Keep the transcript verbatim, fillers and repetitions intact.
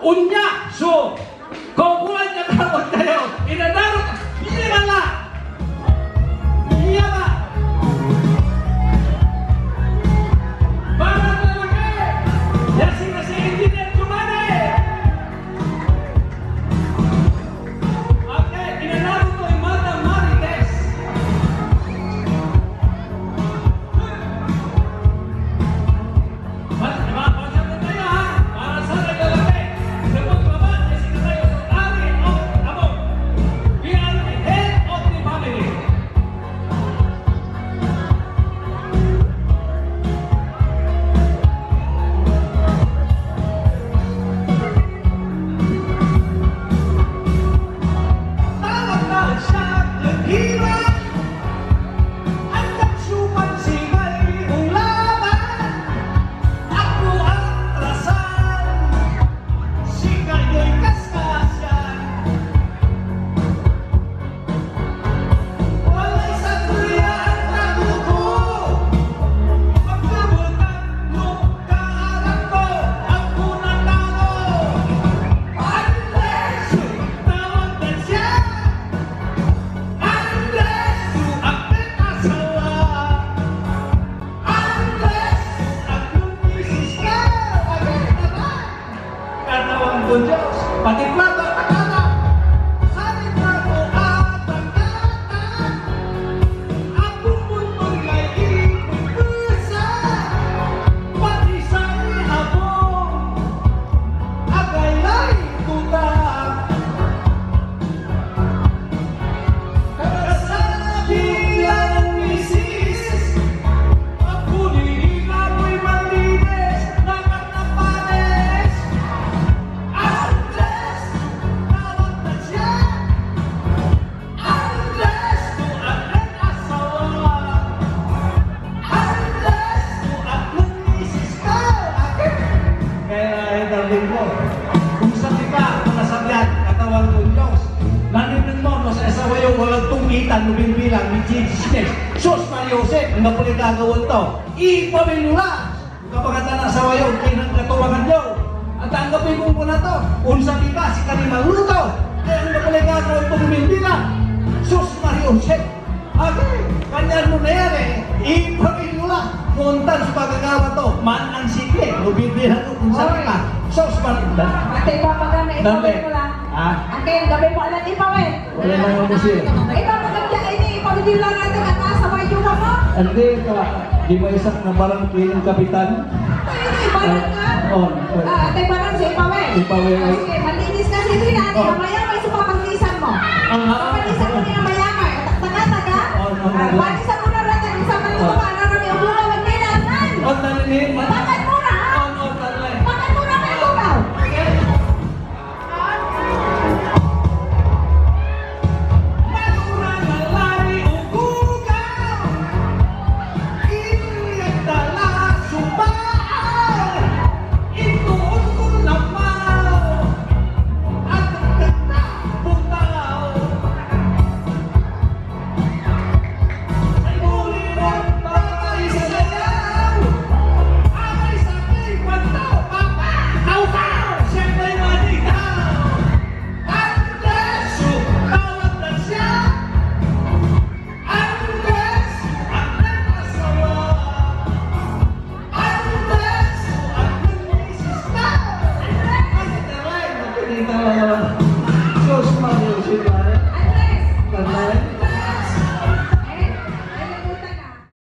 Onya so kaukolan ya katawan tayo. Inadaro, binigyan la. Iya ba? Para sa laki. Ya si, si Engineer Giovanni. Okay, inadaro to ni Madam Marites. Antak siopay sigay onlaban, agko atrasan, sikayoy kaskasyan. Walay sakey ya antak ko, pagkabutan no kaarap ko, agko natalo. Andres, tawag na siya. Andres, so akin asawa. Andres, so akin misis ka. Akin naman. Katawan ko Diyos, pati plato, akala. Sabi plato, atakatan. Apo mo, tulay, ipagpesa. Pati say abong, agaylay tuta. Kasabi lan misis, apuli ikamoy manlinis, nakakapares. Andres, tawag na siya. Andres, to akin asawa. Andres, to akin misis ka. Akin. Kaya, eh, darling ko, kung sa tika, mga sabihan, katawan ko Diyos, nanengneng mo, no, sa asawa yo, walang tong itan, no, bilbilang, ni Jesus Christ. Sus, Maria Jose, ang napuli gagawan to. Ipamilyo la. Kapag atan asawa yo, kinang katuwangan yo. At anggapoy kumpona to. Onsabi ka, sikari manluto. Ay, anggapoy gagawa to, bilbilang. Sus, Maria Jose. Agay, kanyan no nayari, ipamilyo la. No ontan so pagagawa to, manansikli. No bilbilang to, onsabi ka. Sus, Maria. Ate, ipapaga na, ipawil mo lang. Ha? Ate, gabi mo, alam, ipawil. Wala naman mo siya. Ay, bakit ang tiyak ini? Ipamigil lang natin ang nasa may yuwa mo. Hindi, ka, di ba isang nabarang kiling kapitan? Ay, barang ka? Ah, oh, ah, atay barang si Ipawe. Ipawe. Ah, sige, malinis ka si Rina. Oh. Mamaya may supapangisan mo. Ah, ah. Papangisan mo niya maya, may. Taga, taga. Oh, no, no, no. Ah, panisan mo na rin ang isang manlupa, ano, ano, yung bunga, wag nila, nan. Oh, nalilin, man. Bakit mo na, ha? Oh, no, tala. Bakit mo na, may lupa?